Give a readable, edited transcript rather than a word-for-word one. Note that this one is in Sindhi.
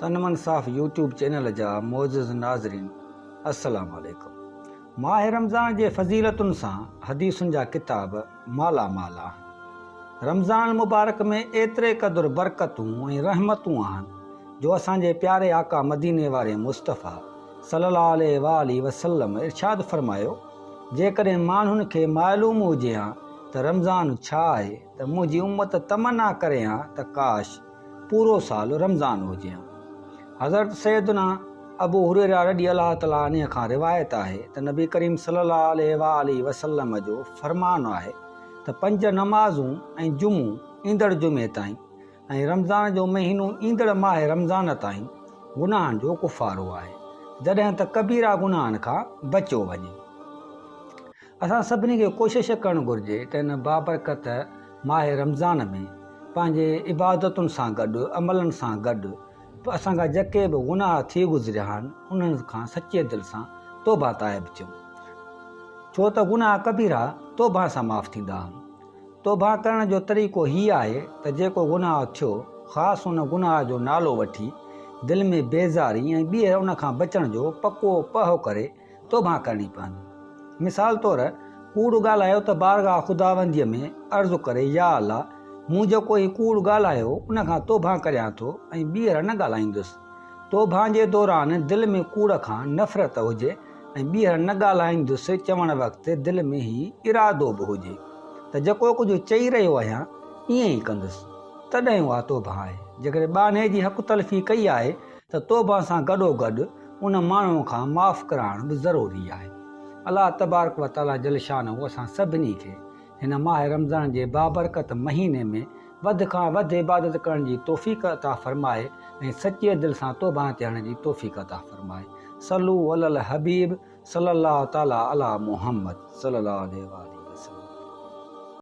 تن من صاف يوٽيوب چينل جا معزز ناظرين السلام عليڪم ماه رمضان جي فضيلتن سان حديثن جا ڪتاب مالا مال آهن رمضان المبارڪ ۾ ايتري قدر برڪتون ۽ رحمتون آهن جو اسان جي پياري آقا مديني واري مصطفيٰ صلي الله عليه واٰله وسلم ارشاد فرمايو جيڪڏهن ماڻهن کي معلوم هجي ها ته رمضان ڇا آهي ته منهنجي امت تمنا ڪري ها ته ڪاش پورو سال رمضان هجي ها. حضرت سيدنا ابو هريره رضي الله تعالٰي عنه کان روايت آهي ته نبي ڪريم صلي الله عليه واٰله وسلم جو فرمان آهي ته پنج نمازون ۽ جمعو ايندڙ جمعي تائين ۽ رمضان جو مهينو ايندڙ ماهه رمضان تائين گناهن جو ڪفارو آهي جڏهن ته ڪبيره گناهن کان بچيو وڃي. اسان سڀني کي ڪوشش ڪرڻ گهرجي ته هن بابرڪت ماهه رمضان ۾ پنهنجي عبادتن سان گڏ عملن سان گڏ اسان کان جيڪي به گناهه ٿي گذريا آهن انهن کان سچي دل سان توبه تائب ٿيون ڇو ته گناهه ڪبيرا توبه سان معاف ٿيندا آهن. توبه ڪرڻ جو طريقو هي آهي ته جيڪو گناهه ٿيو خاص ان گناهه جو نالو وٺي دل ۾ بيزاري ۽ ٻيهر ان کان بچڻ جو پڪو پهه ڪري توبه ڪرڻي پوندي. مثال طور، ڪوڙ ڳالهايو ته بارگاهه خداونديء ۾ عرض ڪري يا الله! مون جيڪو هي ڪوڙ ڳالهايو ان کان توبه ڪريان ٿو ۽ ٻيهر نه ڳالهائيندس. توبه جي دوران دل ۾ ڪوڙ کان نفرت هجي ۽ ٻيهر نه ڳالهائيندس چوڻ وقت دل ۾ هي ارادو به هجي ته جيڪو ڪجهه چئي رهيو آهيان ائين ئي ڪندس. تڏهن اها توبه آهي. جيڪڏهن ٻانهي جي حق تلفي ڪئي آهي ته توبه سان گڏوگڏ ان ماڻهوء کان معاف ڪرائڻ به ضروري آهي. الله تبارڪ و تعاليٰ جل شانه اسان سڀني کي هن ماهه رمضان جي بابرڪت مهيني ۾ وڌ کان وڌ عبادت ڪرڻ جي توفيق عطا فرمائي ۽ سچيء دل سان توبه ٿيڻ جي توفيق عطا فرمائي. صلو علی الحبيب صلي الله تعاليٰ علی محمد صلي الله عليه واٰله.